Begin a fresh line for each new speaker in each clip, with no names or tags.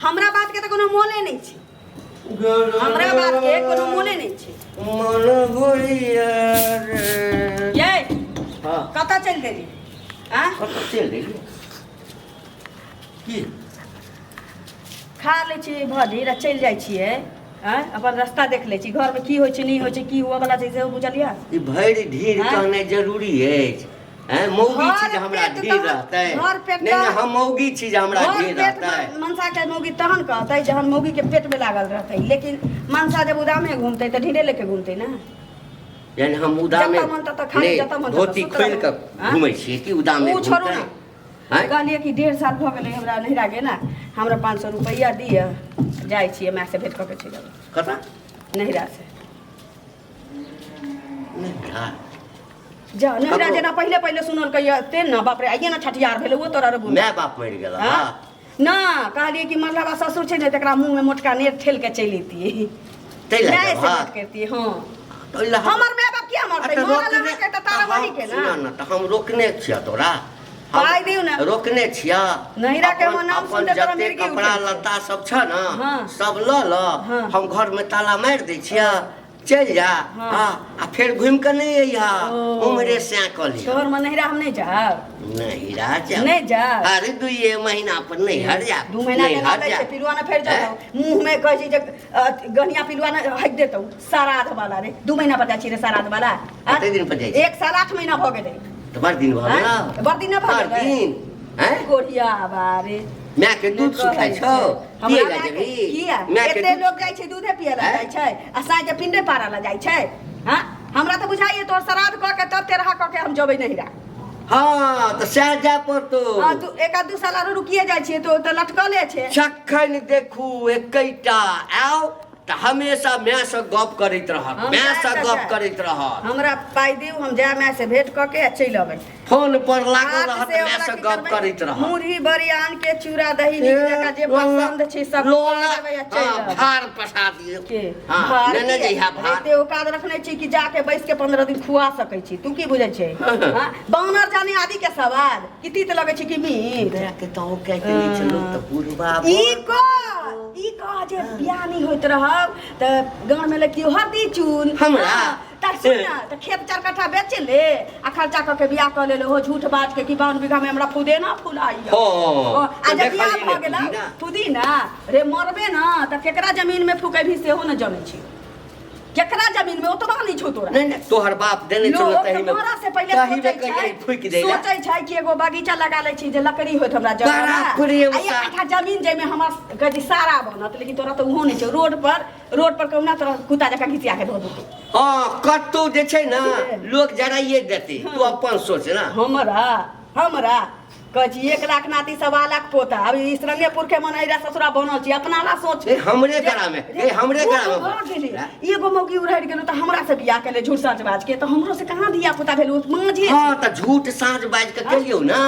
हमरा बात के तऽ कोनो मोले नहि छै। हमरा बात के कोनो मोले नहि छै।
मन होइया रे।
यै।
हाँ।
कतऽ चलि गेली? आँ?
कतऽ चलि गेली की?
खा लै छियै भरी आ चलि जाइ छियै। आँय, अपन रास्ता देख लै छी, घरमे की होइ छै नहि होइ छै, की हुअ वाला छै सेहो बुझलियै?
ई भरि ढीर
आँय?
कहनाइ जरूरी अछि? हैं, मौगी छी जे
घर
हमरा
पेट
ढीर
तहन-
रहतै?
घर पेट
नहि नहि,
तहन-
हम मौगी छी जे हमरा
घर
ढीर
पेट
रहतै?
मनसा के मौगी तहन कहतै जहन मौगी के पेट में लागल रहतै, लेकिन मनसा जब उदामे घूमतै तऽ ढीरे लेके घूमतै ने।
यानी हम उदामे
जतऽ मन ततऽ खाली,
नहि,
जतऽ मन ततऽ
धोती
सुत
खोलि
रहू।
कऽ
आँय?
घूमै छियै कि उदामे
ओ छोड़ू
घूमतै?
ने।
आँय?
कहलियै कि 1.5 साल भऽ गेलै हमरा नैहरा गेना, हमरा 500 रुपैआ दिअ, जाइ छियै मायसँ भेँट कऽ के चलि अबै।
कतऽ?
नैहरा से।
नैहरा?
जा नैहरा।
ककरो-
जेना पहिले पहिले सुनलकै ते ने, बाप रे, आइए ने छठियार भेलै, ओ तोरा रे बुझ।
माय बाप मरि गेल?
हाँ?
हँ।
ना, कहलियै कि मरलाबा ससुर छै ने, तकरा मुँहमे मोटका नेट ठेल के चलि अयतियै।
ताहि लए
माय
जायब,
से
हाँ?
भेंट करतियै। हँ।
तऽ ओहि लए हम-
हमर माय बाप किया मरतै?
आ तऽ
मरल
रोकने-
अहाँके तऽ तारा
तऽ हम-
वही के
सुनऽ
ने।
ने, तऽ हम रोकने छियह तोरा। हम
पाइ दियौ ने।
रोकने छियह।
नैहरा के
अपन-
नाम
अपन
सुनते तोरा
जते
मिर्गी
कपड़ा
उठै छै।
लत्ता सब छ ने,
हाँ।
सब लऽ लऽ,
हाँ।
हम घर में ताला मारि दै छियह, चलि जा।
हाँ।
हाँ, आ फेर घुमि कऽ नहि अइहा।
ओ।
उम्हरे सैं कऽ लिह।
तोहर में नैहरा हम नहि जायब।
नैहरा जा।
नहि जायब।
अरे दुइये महीना पर नैहर जा।
2 महीना के नाम
नैहर
लै
जा।
छै, पिलुआ ने फेर जेतौ मुँह में, कहै छै जे गनिया पिलुआ ने हटि देतौ श्राद्ध वाला रे। 2 महीना पर जाइ छी रे श्राद्ध वाला? आँ?
कते दिन पर जाइ छी?
1 साल 8 महीना भऽ गेलै।
तऽ बड़ दिन भऽ
आँय?
गेल।
बड़ दिन भऽ
बड़
गेलै।
दिन हैं?
कोढ़िया बारे।
माय के दूध सुखाइ छौ?
हमरा
पियै लए
मायके-
जेबही?
किया?
माय के
एते
दूध
लोग जाइ छै दूधे पियै लए
हैं?
जाइ छै आ साँझ के पिंडे पारा लए जाइ छै। हाँ, हमरा तऽ बुझाइए तोहर श्राद्ध कऽ के तब तेरहा कऽ के हम जेबै नैहरा।
हाँ, तऽ सएह जाय पड़तौ।
हाँ, तू एक आध दू साल आरो रुकिए जाइ छियै तो तऽ लटकले छै।
जखन देखू एकैटा आउ तऽ हमेशा माय से गप करैत रहत।
हम
माय
जायब
से
तऽ
गप
जायब।
करैत रहत।
हमरा पाइ दियौ, हम जाय माय से भेंट कऽ के आ चलि अबै।
फोन पर लागल
हाथ
रहत,
से
माय
ओकरा
से
की
गप
करबै?
करैत रहत।
मुरही बड़ी आन के चूड़ा दही नीक जकाँ जे पसंद छै सब
लोला
खुआ देबै आ चलि
हाँ,
अबै।
भार पठा दियौ।
के?
हाँ,
भार
नेने
किया?
जइहा भार।
एते औकात रखने छी कि जाके बैस के 15 दिन खुआ सकै छी। तू की बुझै छै? हाँ? बानर जाने आदि के सवाल कि तीत लगै छै कि मीठ।
एकरा के तऽ औकात नहि छै लोक तऽ बुढ़बा
ई कह, ई कह जे बियाह नहि होइत रहब तऽ गाँव में लगितियौ हरदी चून।
हमरा?
हाँ, तऽ सुन ने, तऽ खेत 4 कट्ठा बेच ले आ खर्चा कऽ के बियाह कऽ ले हो झूठ बाज के कि 52 बीघा में हमरा फुदेना फुलाइया।
हँ,
आ
तऽ
जब बियाह
देखलियै
भऽ
ने
गेल
फुदीना।
फुदीना रे, मरबे ने तऽ केकरा जमीन में फुकेबही सेहो ने जनै छी। केकरा जमीन में ओतबा नहि छौ तोरा।
नहि नहि, तोहर बाप देने छौ ने।
लोक
तही में
मरऽ से पहिले
तही में
सोचै
कहिया
छै,
फूकि दै ला।
सोचै छै कि एगो बगीचा लगा लै छी जे लकड़ी होइत हमरा जगह
बाप रे,
आ 1
उषा।
कट्ठा जमीन जाहिमे हमर कहै छी सारा बनत, लेकिन तोरा तऽ ओहो नहि छौ। रोड पर कहुना तोरा कुत्ता जकाँ घिसिया के धऽ देतौ।
हँ, कतौ जे छै ने लोक जराइए देतै। तू अपन सोच ना।
हमरा हमरा कहै छी 1 लाख नाती 1.25 लाख पोता, अब ई श्रृंगेपुर के मनैरा ससुरा बनल छी, अपना ला सोच।
ए, हमरे गरा में, ए, हमरे गरा में।
भऽ गेलै। एगो मौगी उड़हरि गेलौ तऽ हमरा से बियाह केले झूठ साँच बाज के, तऽ हमरो से कहाँ धिया पुता भेल? ओ माँझे।
हँ, तऽ झूठ साँझ बाजि कऽ केलियौ ना।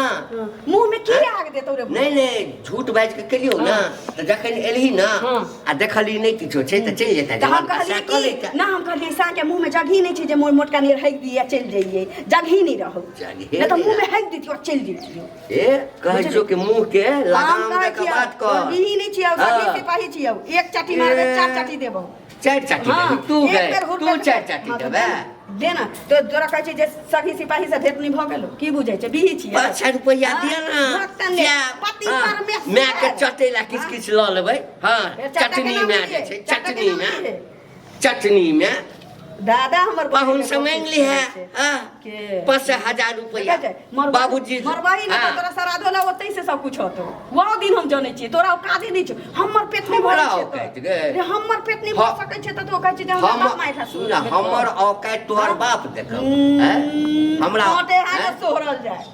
मुँह में की आग देतौ रे?
नहि नहि, झूठ बाजि कऽ केलियौ ना तऽ जखन एलही ना
हाँ।
आ देखलही नहि किछो छै तऽ चलि जेतै।
तऽ हम
जवान
कहलियै
सएह कऽ
कि
लैते।
ना, हम कहलियै साँके मुँह में जगही नहि छै जे मोर मोटका नियर हगि दियै चलि जइयै, जगही नहि रहौ।
जगहे
नहि तऽ
नहि
मुँह में हगि दितियौ चलि जइतियौ।
ए, कहै छियौ कि मुँह के
हम
लगाम
कहै
दऽ कऽ
छियौ
बात कर।
बिही नहि छियौ,
हाँ।
सखी सिपाही छियौ, 1 चाटी मारबै 4 चाटी देबौ।
4 चाटी
हाँ,
देबही तू?
एक
गए
बेर हुरबै
तू
तऽ-
4 चाटी
हाँ, तऽ
देबै।
दे ने तो तोरा कहै छै जे सखी सिपाही से भेंट नहि भऽ गेलौ, की बुझै छै बिही छियै?
500 रुपैआ
हाँ,
दिअ ना।
भक्तन ने,
जायब,
पति
हाँ,
परमेश्वर।
माय के चटै ला किछु
हाँ।
किछु लऽ लेबै। हाँ।
फेर चाटा के
चटनी
नाम
मे
लिहे,
जे छै
चाटा के
चटनी
नाम
मे
लिहे।
चटनी मे
दादा हमर
पाहुन से मांगि ली है। हाँ।
के?
5000 रुपैआ।
देखै छै, मरबही-
बाबूजी
मरबही ने तऽ
हाँ।
तोरा श्राद्धो ला ओतै से सब कुछ होतौ, वह दिन हम जनै छियै। तोरा औकाते नहि छौ, हमर पेट नहि भरै
हमरा
छै
औकात
तऽ।
गे?
रे, हमर पेट नहि भर सकै छै तऽ तू कहै छै जे हमरा
हम
बाप माय खा
सुन, हमर औकात तोहर बाप देखब हैं? हमरा
कांटे हाथ
हैं?
सोहरल जाय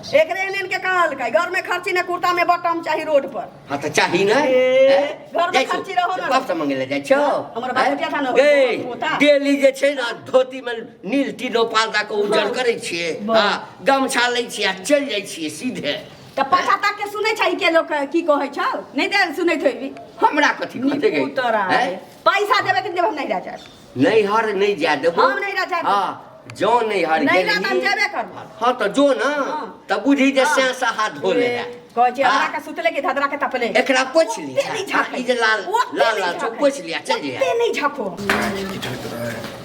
एकरे एहन के कहलकै घर में खर्ची ने कुर्ता में बटम चाही रोड पर।
हाँ तऽ चाही ने।
ए,
हैं?
घरमे
जाइ छौ,
खर्ची रहो ने।
बाप से मंगे ले जाइ छौ?
हमर बाप
हैं?
उठिया था ने,
गे,
पोता।
डेली जे छै ने धोती में नील टीनो पाल दऽ कऽ उज्जर
हाँ।
करै छियै।
वाह।
हाँ, गमछा लै छियै आ चलि जाइ छियै सीधे।
तऽ पाछा तक के सुनै छै के लोक की कहै छौ? नहि दे सुनैत होइबी।
हमरा कथी कहतै गे?
तोरा
हैं?
पैसा देबे कि देब, हम नहीं रह जायब।
नैहर नहि जाय देबो।
हम नैहरा जायब।
हाँ, जँ नैहर
नैहरा
गेलही
तऽ हम जेबे करब।
हाँ, तऽ जो ने।
हाँ।
तऽ बुझी जे
हाँ।
सैं से हाथ धो ले।
कहै छै
हाँ।
हमरा के सुतले के धदरा के तपले।
एकरा पोछि लिया।
ओते नहि झाँकै।
ई जे लाल
ओते
लाल
नहि
लाल छौ,
झाँकै।
पोछि लिया, चल जइहे।
ओते नहि झाँको।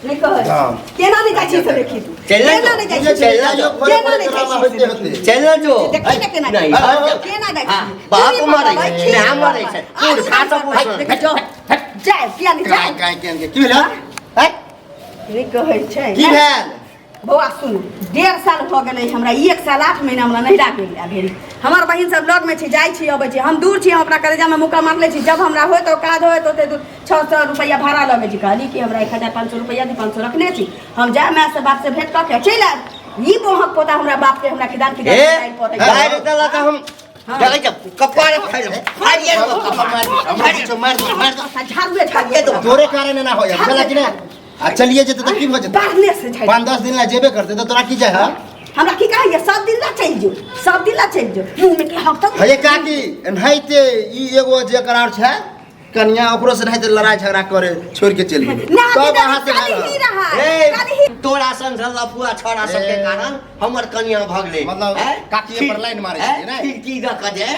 नहि कहै।
हाँ।
केना नहि जाइ छी से देखी तू।
चलि
केना
जो।
नहि जाइ छी?
चलि जो।
केना नहि जाइ छी से
होते
देखी?
होते
चलि ना जो।
देखी ने केना
नहीं,
जाइ
हाँ।
छी। केना जाइ
हाँ,
छी?
बाप
चूड़ी
मरै
पकड़बै,
छै,
खीर
माय मरै
पकड़बै।
छै, पूर
आलू
खा
नहि
सब
पकड़बै। देखी जो। जाय, किया नहि
काय
जाय?
काय के की भेल हैं?
नहि कहै छै।
की भेल?
बौआ सुन, 1.5 साल भऽ गेलै हमरा, 1 साल 8 महीना हमरा नहिरा गेल आ भेल। हमर बहिन सब लगमे छै, जाइ छी अबै छी, हम दूर छी, हम अपना कलेजामे मुक्का मारले छी। जब हमरा होय तऽ काज होय तऽ ओते दूर 600 रुपैआ भाड़ा लगै छै। कहली कि हमरा 1500 रुपैआ दी, 500 रखने छी, हम जायब मायसँ बापसँ भेंट कऽ के चलि आयब। ई बोहक पोता हमरा बापके हमरा खिदान खिदान
ए,
गारि पड़ै।
गारि देलक तऽ हम
हाँ।
देखै छियै, कपार फाड़ि देबै। फाड़िए देबौ कपार।
हमरा किछो मारि दो, मारि दो।
झाड़ुए
फाड़िए देबौ।
तोरे कारण एना हो जाए बुझला कि ना? आ चलिए जेतै तऽ की भऽ जेतै?
बाहरने से झाड़ि।
5-10 दिन ला जेबे करतै तऽ तोरा की जाय है?
हमरा की कहैया, सब दिन ला चलि जो, सब दिन ला चलि जो, मुँह में के हक तक।
हे काकी, एनाहिते ई एगो जेकर आर छै कनिया, ओकरो से एनाहिते लड़ाई झगड़ा करे छोड़ के चलि गेलै।
ना,
तब
दीदी,
अहाँ से
कल
भेल।
ही रहा,
ए,
कल ही।
तोरा सन सन लफुआ छौड़ा सबके
ए।
कारण हमर कनिया भगलै।
मतलब
हैं?
काकिए पर लाइन मारै छलियै, नै?
खिड़की दऽ कऽ जे,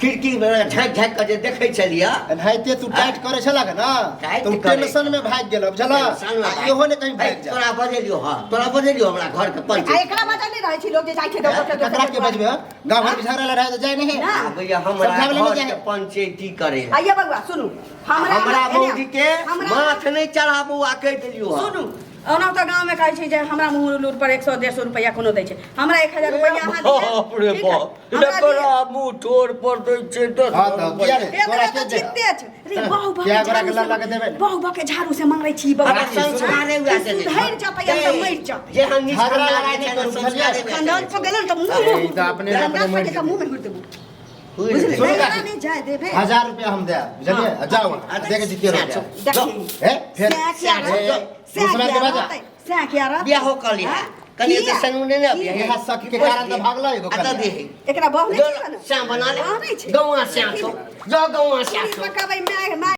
खिड़की में झाँकि झाँकि कऽ जे देखै छलियै।
एनाहिते तू टाइट करे छला के ना,
टाइट
तो
करे।
टेंशन में भागि गेल बुझला।
टेंशन में
आ
भागि।
इहो ने कहीं भागि
है,
जा।
तोरा बजेलियो, हाँ, तोरा बजेलियो हमरा घर के पंच।
आ एकरा वजह नहि रहै छै लोग जे जाइ छै दोसर के
ककरा के बजबे? गाँव घर में झगड़ा लड़ाई तऽ जाय नहीं।
ना।
भैया हमरा
समझाबै लए नहि
घर
जाइ
के
है।
पंचायती करे।
आइए बउआ सुनू, हमरा
हमरा मौगी के
हमरा
माथ नहि चढ़ाबू आ कहि देलियो हँ।
सुनू, ओना तऽ गाँवमे कहै छै जे हमरा मुँह लूर पर 100-150 रुपैआ कोनो दै छै, हमरा 1000 रुपैआ अहाँ दिअ।
बाप रे
ठीक है?
बाप,
हमरा
एकरा
दिअ।
मुँह ठोर पर दै छै 10
हाँ तऽ किया रे?
एकरा
तोरा
तऽ
के दे?
जीते छै। रे बहु बहु
क्या गोरा के
झाड़ू से
लल्ला के देबै ने?
बहु बहु के झाड़ू से मारै छी बहु।
हमरा संस्कारे उएह देने छै।
सुधरि जेतै या तऽ मरि जेतै।
जे हम नीच
झगड़ा
खानदान
लड़ाई
के
नहि
छै ने,
करू,
संस्कारे
बुझलियै?
उएह
खानदान
देने
पर
छै।
गेलै ने तऽ मुँह
ए, ई तऽ अपने
खानदान
अपने
पर
मरि
गेलै तऽ मुँह में हुर देबू।
हुरि
बुझलियै?
देबै।
सुनू
नहि,
काकी।
नहि जाय देबै।
1000 रुपया हम देब बुझलियै?
हाँ।
आ जाओ अहाँ, देखै छी के रोकि
देखी।
हे फेर
सएह किया
हे,
रहतै? सएह
दूसरा के
किया
बाजा।
रहतै? सएह किया रहतै?
बियाहो कऽ लिहा।
हाँ?
कनि एते
किया?
सनूने ने अबिहे।
इएह शक के कारण तऽ भागलै एगो
आ तऽ
कनिया।
देहे।
एकरा बहु नहि छै ने?
श्याम बना ले।
बहु नहि छै।
गौआँ श्याम छौ। जो गौआँ श्याम छौ।
पकाबै my my.